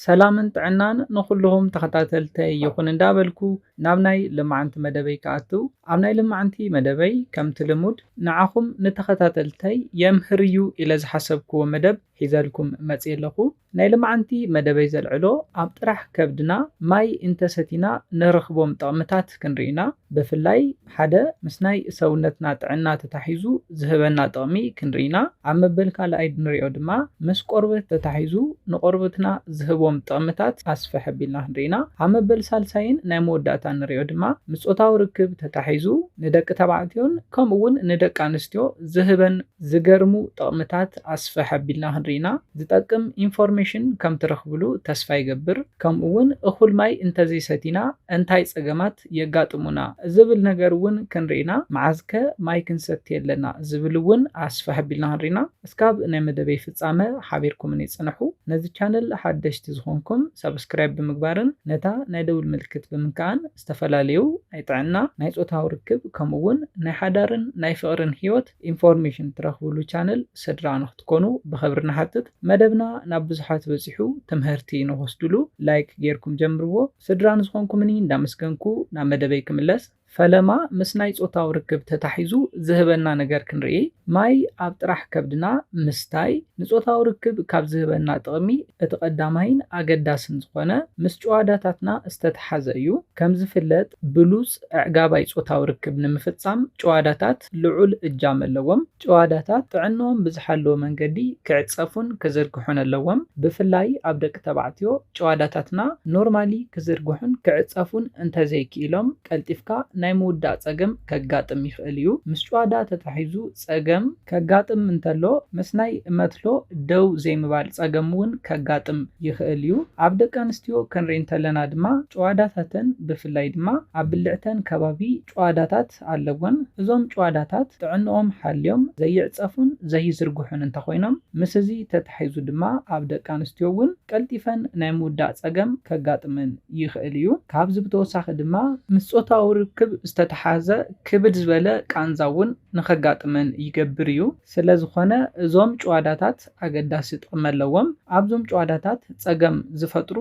ሰላምን ጥዕናን ንኹልኹም ተኸታተልተይ ይኹን እንዳበልኩ ናብ ናይ ልማዓንቲ መደበይ ክኣትው። ኣብ ናይ ልማዓንቲ መደበይ ከምቲ ልሙድ ንዓኹም ንተኸታተልተይ የምህር እዩ ኢለ ዝሓሰብክዎ መደብ ሒዘልኩም መጽየ ኣለኹ። ናይ ልማዓንቲ መደበይ ዘልዕሎ ኣብ ጥራሕ ከብድና ማይ እንተሰቲና ንረኽቦም ጥቕምታት ክንርኢና። ብፍላይ ሓደ ምስ ናይ ሰውነትና ጥዕና ተታሒዙ ዝህበና ጥቕሚ ክንርኢና። ኣብ መበል ካልኣይ ንሪኦ ድማ ምስ ቆርበት ተታሒዙ ንቆርበትና ዝህቦም ጥቕምታት ኣስፍሕ ኣቢልና ክንርኢና። ኣብ መበል ሳልሳይን ናይ መወዳእታ ንሪኦ ድማ ምስ ጾታዊ ርክብ ተታሒዙ ንደቂ ተባዕትዮን ከምኡ እውን ንደቂ ኣንስትዮ ዝህበን ዝገርሙ ጥቕምታት ኣስፍሕ ኣቢልና ክንርኢና። ዝጠቅም ኢንፎርሜሽን ከም ትረኽብሉ ተስፋ ይገብር። ከምኡ እውን እኹል ማይ እንተዘይሰቲና እንታይ ጸገማት የጋጥሙና ዝብል ነገር እውን ክንርኢና። መዓዝከ ማይ ክንሰቲ ኣለና ዝብል እውን ኣስፍሕ ኣቢልና ክንርኢና። እስካብ ናይ መደበይ ፍጻመ ሓቢርኩምኒ ጽንሑ። ነዚ ቻነል ሓደሽቲ ዝኾንኩም ሰብስክራይብ ብምግባርን ነታ ናይ ደውል ምልክት ብምንካእን ዝተፈላለዩ ናይ ጥዕና፣ ናይ ጾታዊ ርክብ ከምኡ እውን ናይ ሓዳርን ናይ ፍቕርን ህይወት ኢንፎርሜሽን ትረኽብሉ ቻነል ስድራ ንክትኮኑ ብኽብሪ ንሓትት። መደብና ናብ ብዙሓት በጺሑ ትምህርቲ ንክወስድሉ ላይክ ጌርኩም ጀምርዎ። ስድራ ንዝኾንኩምኒ እንዳመስገንኩ ናብ መደበይ ክምለስ። ፈለማ ምስ ናይ ጾታዊ ርክብ ተታሒዙ ዝህበና ነገር ክንርኢ። ማይ ኣብ ጥራሕ ከብድና ምስታይ ንጾታዊ ርክብ ካብ ዝህበና ጥቕሚ እቲ ቀዳማይን ኣገዳስን ዝኾነ ምስ ጭዋዳታትና ዝተተሓዘ እዩ። ከም ዝፍለጥ ብሉጽ ኣዕጋባይ ጾታዊ ርክብ ንምፍጻም ጭዋዳታት ልዑል እጃም ኣለዎም። ጭዋዳታት ጥዕንኦም ብዝሓለወ መንገዲ ክዕጸፉን ክዝርግሑን ኣለዎም። ብፍላይ ኣብ ደቂ ተባዕትዮ ጭዋዳታትና ኖርማሊ ክዝርግሑን ክዕጸፉን እንተዘይክኢሎም ቀልጢፍካ ናይ ምውዳእ ጸገም ከጋጥም ይኽእል እዩ። ምስ ጭዋዳ ተታሒዙ ጸገም ከጋጥም እንተሎ ምስ ናይ መትሎ ደው ዘይምባል ጸገም እውን ከጋጥም ይኽእል እዩ። ኣብ ደቂ ኣንስትዮ ክንርኢ እንተለና ድማ ጭዋዳታተን ብፍላይ ድማ ኣብ ብልዕተን ከባቢ ጭዋዳታት ኣለወን። እዞም ጭዋዳታት ጥዕንኦም ሓልዮም ዘይዕጸፉን ዘይዝርግሑን እንተኾይኖም ምስ እዚ ተታሒዙ ድማ ኣብ ደቂ ኣንስትዮ እውን ቀልጢፈን ናይ ምውዳእ ጸገም ከጋጥመን ይኽእል እዩ። ካብዚ ብተወሳኺ ድማ ምስ ጾታዊ ርክብ ዝተተሓዘ ክብድ ዝበለ ቃንዛ እውን ንኸጋጥመን ይገብር እዩ። ስለ ዝኾነ እዞም ጭዋዳታት ኣገዳሲ ጥቕሚ ኣለዎም። ኣብዞም ጭዋዳታት ጸገም ዝፈጥሩ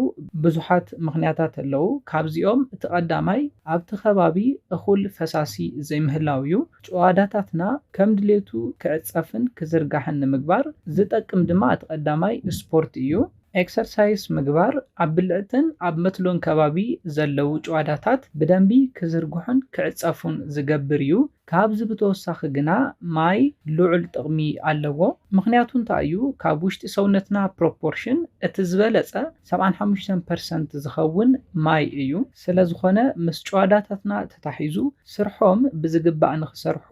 ብዙሓት ምኽንያታት ኣለዉ። ካብዚኦም እቲ ቀዳማይ ኣብቲ ከባቢ እኹል ፈሳሲ ዘይምህላው እዩ። ጭዋዳታትና ከም ድሌቱ ክዕጸፍን ክዝርጋሕን ንምግባር ዝጠቅም ድማ እቲ ቀዳማይ ስፖርት እዩ። ኤክሰርሳይስ ምግባር ኣብ ብልዕትን ኣብ መትሎን ከባቢ ዘለዉ ጭዋዳታት ብደንቢ ክዝርግሑን ክዕጸፉን ዝገብር እዩ። ካብዚ ብተወሳኺ ግና ማይ ልዑል ጥቕሚ ኣለዎ። ምኽንያቱ እንታይ እዩ? ካብ ውሽጢ ሰውነትና ፕሮፖርሽን እቲ ዝበለጸ ሰብዓን ሓሙሽተን ፐርሰንት ዝኸውን ማይ እዩ። ስለ ዝኾነ ምስ ጭዋዳታትና ተታሒዙ ስርሖም ብዝግባእ ንኽሰርሑ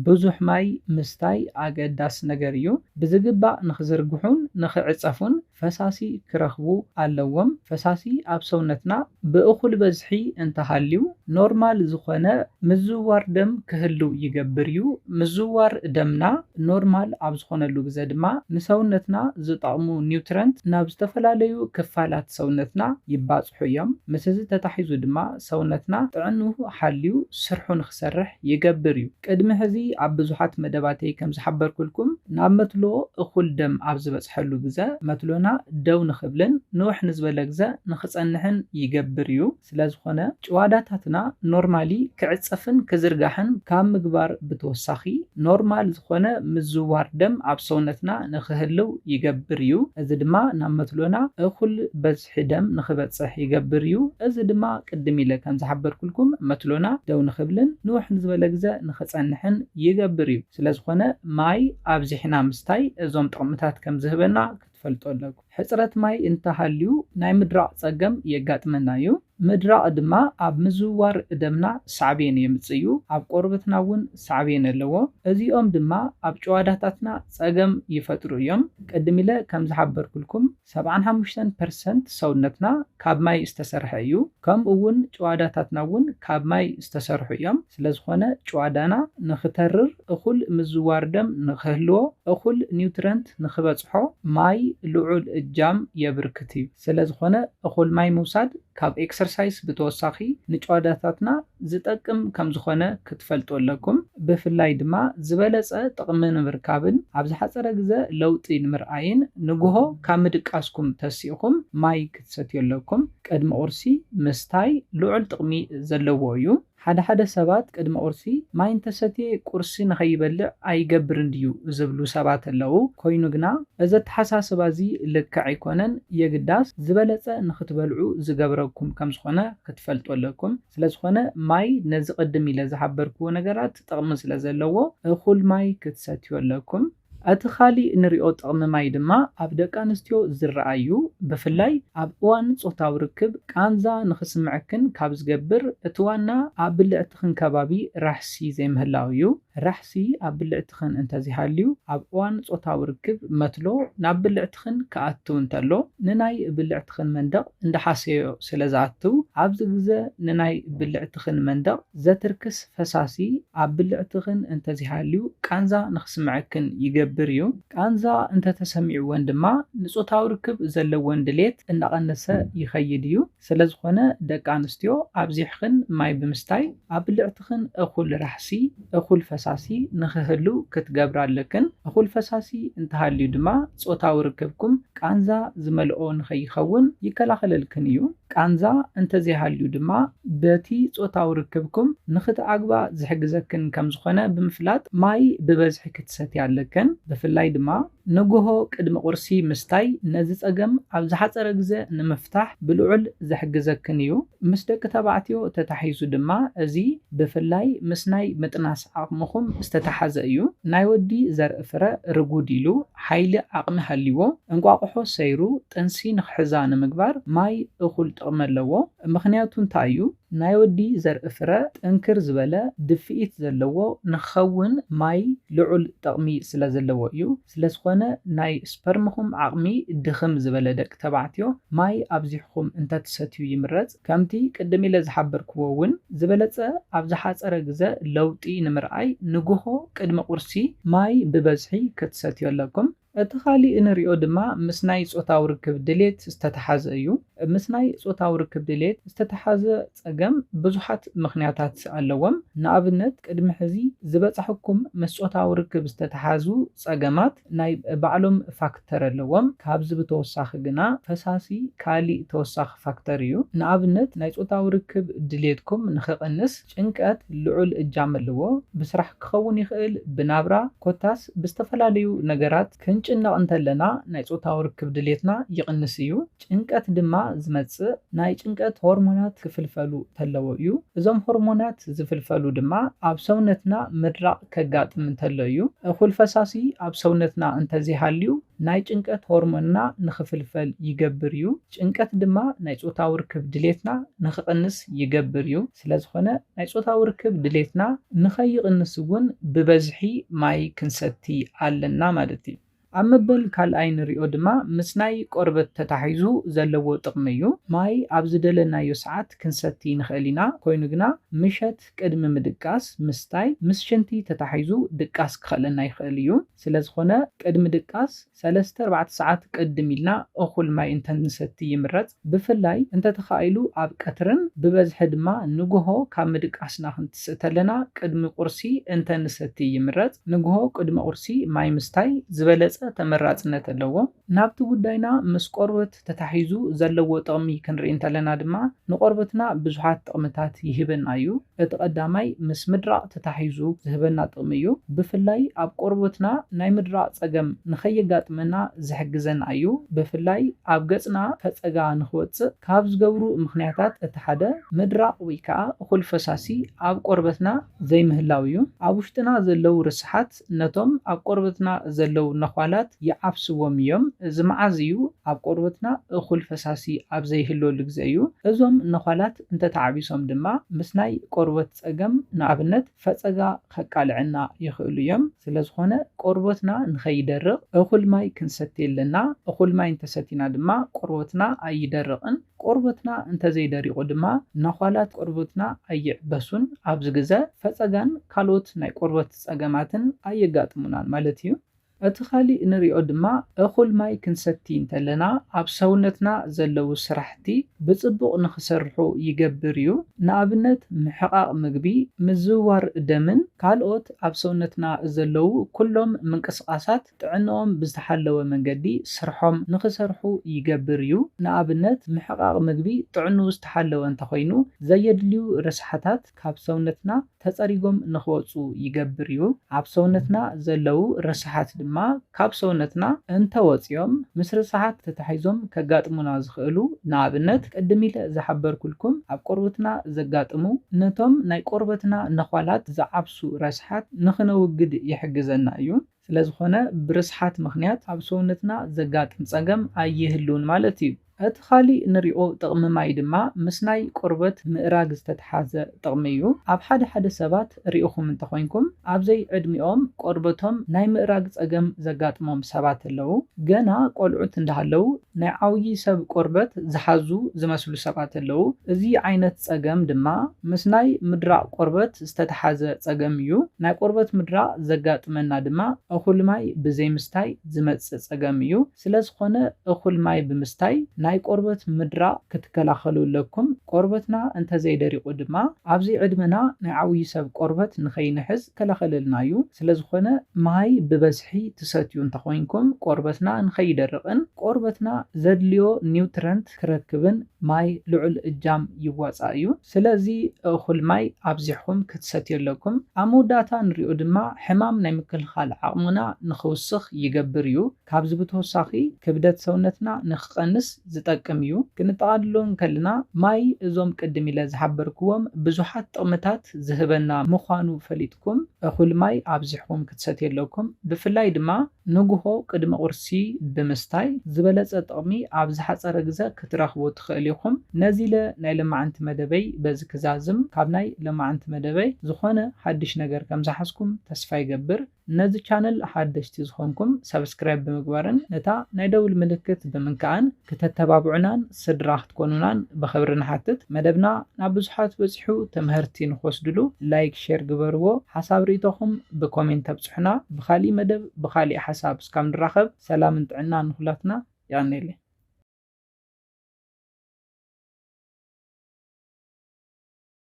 ብዙሕ ማይ ምስታይ ኣገዳሲ ነገር እዩ። ብዝግባእ ንኽዝርግሑን ንኽዕጸፉን ፈሳሲ ክረኽቡ ኣለዎም። ፈሳሲ ኣብ ሰውነትና ብእኹል በዝሒ እንተሃልዩ ኖርማል ዝኾነ ምዝውዋር ደም ክህልው ይገብር እዩ። ምዝውዋር ደምና ኖርማል ኣብ ዝኾነሉ ግዘ ድማ ንሰውነትና ዝጠቕሙ ኒውትረንት ናብ ዝተፈላለዩ ክፋላት ሰውነትና ይባጽሑ እዮም። ምስ እዚ ተታሒዙ ድማ ሰውነትና ጥዕንኡ ሓልዩ ስርሑ ንኽሰርሕ ይገብር እዩ። ቅድሚ ሕዚ ኣብ ብዙሓት መደባተይ ከም ዝሓበርኩልኩም ናብ መትሎ እኹል ደም ኣብ ዝበጽሐሉ ግዘ መትሎና ደው ንኽብልን ንውሕ ንዝበለ ግዘ ንኽጸንሕን ይገብር እዩ። ስለ ዝኾነ ጭዋዳታትና ኖርማሊ ክዕጸፍን ክዝርጋሕን ካብ ምግባር ብተወሳኺ ኖርማል ዝኾነ ምዝዋር ደም ኣብ ሰውነትና ንኽህልው ይገብር እዩ። እዚ ድማ ናብ መትሎና እኹል በዝሒ ደም ንኽበጽሕ ይገብር እዩ። እዚ ድማ ቅድም ኢለ ከም ዝሓበርኩልኩም መትሎና ደው ንኽብልን ንውሕ ንዝበለ ግዘ ንኽጸንሕን ይገብር እዩ። ስለ ዝኾነ ማይ ኣብዚሕና ምስታይ እዞም ጥቕምታት ከም ዝህበና ክትፈልጡ ኣለኩም። ሕጽረት ማይ እንተሃልዩ ናይ ምድራቕ ጸገም የጋጥመና እዩ። ምድራቕ ድማ ኣብ ምዝውዋር ደምና ሳዕቤን የምጽእ እዩ። ኣብ ቆርበትና እውን ሳዕቤን ኣለዎ። እዚኦም ድማ ኣብ ጭዋዳታትና ጸገም ይፈጥሩ እዮም። ቅድም ኢለ ከም ዝሓበርኩልኩም ሰብዓን ሓሙሽተን ፐርሰንት ሰውነትና ካብ ማይ ዝተሰርሐ እዩ። ከምኡ እውን ጭዋዳታትና እውን ካብ ማይ ዝተሰርሑ እዮም። ስለ ዝኾነ ጭዋዳና ንኽተርር እኹል ምዝዋር ደም ንኽህልዎ እኹል ኒውትረንት ንኽበጽሖ ማይ ልዑል ጃም የብርክት እዩ። ስለ ዝኾነ እኹል ማይ ምውሳድ ካብ ኤክሰርሳይስ ብተወሳኺ ንጭዋዳታትና ዝጠቅም ከም ዝኾነ ክትፈልጡ ኣለኩም። ብፍላይ ድማ ዝበለጸ ጥቕሚ ንምርካብን ኣብ ዝሓጸረ ግዘ ለውጢ ንምርኣይን ንግሆ ካብ ምድቃስኩም ተሲእኹም ማይ ክትሰትዩ ኣለኩም። ቅድሚ ቁርሲ ምስታይ ልዑል ጥቕሚ ዘለዎ እዩ። ሓደ ሓደ ሰባት ቅድሚ ቁርሲ ማይ እንተሰትየ ቁርሲ ንኸይበልዕ ኣይገብርን ድዩ ዝብሉ ሰባት ኣለዉ። ኮይኑ ግና እዚ ኣተሓሳስባ እዚ ልክዕ ኣይኮነን። የግዳስ ዝበለጸ ንኽትበልዑ ዝገብረኩም ከም ዝኾነ ክትፈልጡ ኣለኩም። ስለ ዝኾነ ማይ ነዚ ቅድም ኢለ ዝሓበርክዎ ነገራት ጥቕሚ ስለ ዘለዎ እኹል ማይ ክትሰትዩ ኣለኩም። እቲ ካሊእ ንሪኦ ጥቕሚ ማይ ድማ ኣብ ደቂ ኣንስትዮ ዝረኣዩ፣ ብፍላይ ኣብ እዋን ጾታዊ ርክብ ቃንዛ ንኽስምዐክን ካብ ዝገብር እቲ ዋና ኣብ ብልዕትኽን ከባቢ ራሕሲ ዘይምህላው እዩ። ራሕሲ ኣብ ብልዕትኽን እንተዘይሃልዩ ኣብ እዋን ጾታዊ ርክብ መትሎ ናብ ብልዕትኽን ክኣቱ እንተሎ ንናይ ብልዕትኽን መንደቕ እንዳሓሰዮ ስለ ዝኣትው ኣብዚ ግዘ ንናይ ብልዕትኽን መንደቕ ዘትርክስ ፈሳሲ ኣብ ብልዕትኽን እንተዘይሃልዩ ቃንዛ ንኽስምዐክን ይገብር እዩ። ቃንዛ እንተተሰሚዕወን ድማ ንጾታዊ ርክብ ዘለወን ድሌት እናቐነሰ ይኸይድ እዩ። ስለ ዝኾነ ደቂ ኣንስትዮ ኣብዚሕኽን ማይ ብምስታይ ኣብ ብልዕትኽን እኹል ራሕሲ፣ እኹል ፈሳሲ ንኽህሉ ክትገብራ ኣለክን። እኹል ፈሳሲ እንተሃልዩ ድማ ጾታዊ ርክብኩም ቃንዛ ዝመልኦ ንኸይኸውን ይከላኸለልክን እዩ። ቃንዛ እንተዘይሃልዩ ድማ በቲ ጾታዊ ርክብኩም ንኽትዓግባ ዝሕግዘክን ከም ዝኾነ ብምፍላጥ ማይ ብበዝሒ ክትሰትያ ኣለክን። ብፍላይ ድማ ንግሆ ቅድሚ ቁርሲ ምስታይ ነዚ ጸገም ኣብ ዝሓጸረ ግዘ ንምፍታሕ ብልዑል ዘሕግዘክን እዩ። ምስ ደቂ ተባዕትዮ ተታሒዙ ድማ እዚ ብፍላይ ምስ ናይ ምጥናስ ዓቕምኹም ዝተተሓዘ እዩ። ናይ ወዲ ዘርኢ ፍረ ርጉድ ኢሉ ሓይሊ ዓቕሚ ሃልይዎ፣ እንቋቑሖ ሰይሩ ጥንሲ ንኽሕዛ ንምግባር ማይ እኹል ጥቕሚ ኣለዎ። ምኽንያቱ እንታይ እዩ? ናይ ወዲ ዘርኢ ፍረ ጥንክር ዝበለ ድፍኢት ዘለዎ ንኽኸውን ማይ ልዑል ጥቕሚ ስለ ዘለዎ እዩ። ስለ ዝኾነ ናይ ስፐርምኹም ዓቕሚ ድኽም ዝበለ ደቂ ተባዕትዮ ማይ ኣብዚሕኹም እንተትሰትዩ ይምረጽ። ከምቲ ቅድም ኢለ ዝሓበርክዎ እውን ዝበለጸ ኣብ ዝሓጸረ ግዘ ለውጢ ንምርኣይ ንግሆ ቅድሚ ቁርሲ ማይ ብበዝሒ ክትሰትዩ ኣለኩም። እቲ ካሊእ እንሪኦ ድማ ምስ ናይ ጾታዊ ርክብ ድሌት ዝተተሓዘ እዩ። ምስ ናይ ጾታዊ ርክብ ድሌት ዝተተሓዘ ጸገም ብዙሓት ምኽንያታት ኣለዎም። ንኣብነት ቅድሚ ሕዚ ዝበጻሕኩም ምስ ጾታዊ ርክብ ዝተተሓዙ ጸገማት ናይ ባዕሎም ፋክተር ኣለዎም። ካብዚ ብተወሳኺ ግና ፈሳሲ ካሊእ ተወሳኺ ፋክተር እዩ። ንኣብነት ናይ ጾታዊ ርክብ ድሌትኩም ንኽቕንስ ጭንቀት ልዑል እጃም ኣለዎ። ብስራሕ ክኸውን ይኽእል፣ ብናብራ ኮታስ ብዝተፈላለዩ ነገራት ክንጭነቕ እንተለና ናይ ጾታዊ ርክብ ድሌትና ይቕንስ እዩ። ጭንቀት ድማ ዝመጽእ ናይ ጭንቀት ሆርሞናት ክፍልፈሉ ተለዎ እዩ። እዞም ሆርሞናት ዝፍልፈሉ ድማ ኣብ ሰውነትና ምድራቕ ከጋጥም እንተሎ እዩ። እኹል ፈሳሲ ኣብ ሰውነትና እንተዘይሃልዩ ናይ ጭንቀት ሆርሞንና ንኽፍልፈል ይገብር እዩ። ጭንቀት ድማ ናይ ጾታዊ ርክብ ድሌትና ንኽቕንስ ይገብር እዩ። ስለ ዝኾነ ናይ ጾታዊ ርክብ ድሌትና ንኸይቕንስ እውን ብበዝሒ ማይ ክንሰቲ ኣለና ማለት እዩ። ኣብ መበል ካልኣይ ንሪኦ ድማ ምስ ናይ ቆርበት ተታሒዙ ዘለዎ ጥቕሚ እዩ። ማይ ኣብ ዝደለናዮ ሰዓት ክንሰቲ ንኽእል ኢና። ኮይኑ ግና ምሸት ቅድሚ ምድቃስ ምስታይ ምስ ሽንቲ ተታሒዙ ድቃስ ክኸለና ይኽእል እዩ። ስለ ዝኾነ ቅድሚ ድቃስ ሰለስተ ኣርባዕተ ሰዓት ቅድም ኢልና እኹል ማይ እንተንሰቲ ይምረጽ። ብፍላይ እንተተኻኢሉ ኣብ ቀትርን ብበዝሒ ድማ ንግሆ ካብ ምድቃስና ክንትስእ ተለና ቅድሚ ቁርሲ እንተንሰቲ ይምረጽ። ንግሆ ቅድሚ ቁርሲ ማይ ምስታይ ዝበለጸ ተመራጽነት ኣለዎ። ናብቲ ጉዳይና ምስ ቆርበት ተታሒዙ ዘለዎ ጥቕሚ ክንርኢ እንተለና ድማ ንቆርበትና ብዙሓት ጥቕምታት ይህበና እዩ። እቲ ቀዳማይ ምስ ምድራቕ ተታሒዙ ዝህበና ጥቕሚ እዩ። ብፍላይ ኣብ ቆርበትና ናይ ምድራቕ ጸገም ንኸየጋጥመና ዝሕግዘና እዩ። ብፍላይ ኣብ ገጽና ፈጸጋ ንኽወጽእ ካብ ዝገብሩ ምኽንያታት እቲ ሓደ ምድራቕ ወይ ከዓ እኹል ፈሳሲ ኣብ ቆርበትና ዘይምህላው እዩ። ኣብ ውሽጥና ዘለዉ ርስሓት ነቶም ኣብ ቆርበትና ዘለዉ ነዃላት ይዓብስዎም እዮም። እዚ መዓዝ እዩ ኣብ ቆርበትና እኹል ፈሳሲ ኣብ ዘይህልወሉ ግዜ እዩ። እዞም ነዃላት እንተተዓቢሶም ድማ ምስ ናይ ቆርበት ጸገም ንኣብነት ፈጸጋ ከቃልዐና ይኽእሉ እዮም። ስለ ዝኾነ ቆርበትና ንኸይደርቕ እኹል ማይ ክንሰቲ ኣለና። እኹል ማይ እንተሰቲና ድማ ቆርበትና ኣይደርቕን። ቆርበትና እንተዘይደሪቑ ድማ ነዃላት ቆርበትና ኣይዕበሱን። ኣብዚ ግዘ ፈጸጋን ካልኦት ናይ ቆርበት ጸገማትን ኣየጋጥሙናን ማለት እዩ። እቲ ካሊእ ንሪኦ ድማ እኹል ማይ ክንሰቲ እንተለና ኣብ ሰውነትና ዘለዉ ስራሕቲ ብጽቡቕ ንኽሰርሑ ይገብር እዩ። ንኣብነት ምሕቓቕ ምግቢ፣ ምዝውዋር ደምን ካልኦት ኣብ ሰውነትና ዘለዉ ኩሎም ምንቅስቓሳት ጥዕንኦም ብዝተሓለወ መንገዲ ስርሖም ንኽሰርሑ ይገብር እዩ። ንኣብነት ምሕቓቕ ምግቢ ጥዕንኡ ዝተሓለወ እንተኾይኑ ዘየድልዩ ረስሓታት ካብ ሰውነትና ተጸሪጎም ንኽወጹ ይገብር እዩ። ኣብ ሰውነትና ዘለዉ ረስሓት ድማ ካብ ሰውነትና እንተወጺኦም ምስ ረስሓት ተታሒዞም ከጋጥሙና ዝኽእሉ ንኣብነት ቅድም ኢለ ዝሓበርኩልኩም ኣብ ቆርበትና ዘጋጥሙ ነቶም ናይ ቆርበትና ነዃላት ዝዓብሱ ረስሓት ንኽነውግድ ይሕግዘና እዩ። ስለዝኾነ ብርስሓት ምኽንያት ኣብ ሰውነትና ዘጋጥም ጸገም ኣይህልውን ማለት እዩ። እቲ ካሊእ ንሪኦ ጥቕሚ ማይ ድማ ምስ ናይ ቆርበት ምእራግ ዝተተሓዘ ጥቕሚ እዩ። ኣብ ሓደ ሓደ ሰባት ርኢኹም እንተኾይንኩም ኣብ ዘይዕድሚኦም ቆርበቶም ናይ ምእራግ ጸገም ዘጋጥሞም ሰባት ኣለዉ። ገና ቆልዑት እንዳሃለዉ ናይ ዓብዪ ሰብ ቆርበት ዝሓዙ ዝመስሉ ሰባት ኣለዉ። እዚ ዓይነት ጸገም ድማ ምስ ናይ ምድራቕ ቆርበት ዝተተሓዘ ጸገም እዩ። ናይ ቆርበት ምድራቕ ዘጋጥመና ድማ እኹል ማይ ብዘይምስታይ ዝመጽእ ጸገም እዩ። ስለዝኾነ እኹል ማይ ብምስታይ ናይ ቆርበት ምድራቕ ክትከላኸሉ ኣለኩም። ቆርበትና እንተዘይደሪቑ ድማ ኣብዚ ዕድመና ናይ ዓብዪ ሰብ ቆርበት ንኸይንሕዝ ይከላኸለልና እዩ። ስለዝኾነ ማይ ብበዝሒ ትሰትዩ እንተኾይንኩም ቆርበትና ንኸይደርቕን ቆርበትና ዘድልዮ ኒውትረንት ክረክብን ማይ ልዑል እጃም ይዋጻእ እዩ። ስለዚ እኹል ማይ ኣብዚሕኩም ክትሰትዩ ኣለኩም። ኣብ መወዳእታ ንሪኦ ድማ ሕማም ናይ ምክልኻል ዓቕሙና ንኽውስኽ ይገብር እዩ። ካብዚ ብተወሳኺ ክብደት ሰውነትና ንኽቐንስ ዝጠቅም እዩ። ክንጠቓልሎ እንከልና ማይ እዞም ቅድም ኢለ ዝሓበርክዎም ብዙሓት ጥቕምታት ዝህበና ምዃኑ ፈሊጥኩም እኹል ማይ ኣብዚሕኩም ክትሰትዩ ኣለኩም። ብፍላይ ድማ ንጉሆ ቅድሚ ቁርሲ ብምስታይ ዝበለጸ ጥቕሚ ኣብ ዝሓጸረ ግዘ ክትረኽቡ ትኽእል ኢኹም። ነዚ ኢለ ናይ ለማዓንቲ መደበይ በዚ ክዛዝም። ካብ ናይ ለማዓንቲ መደበይ ዝኾነ ሓድሽ ነገር ከም ዝሓዝኩም ተስፋ ይገብር። ነዚ ቻነል ሓደሽቲ ዝኾንኩም ሰብስክራይብ ብምግባርን ነታ ናይ ደውል ምልክት ብምንካእን ክተተባብዑናን ስድራ ክትኮኑናን ብኽብሪ ንሓትት። መደብና ናብ ብዙሓት በጺሑ ትምህርቲ ንኽወስድሉ ላይክ፣ ሼር ግበርዎ። ሓሳብ ርእይቶኹም ብኮሜንት ተብጽሑና። ብኻሊእ መደብ ብኻሊእ ሓሳብ እስካብ ንራኸብ ሰላምን ጥዕናን ንኹላትና። የቐንየለይ።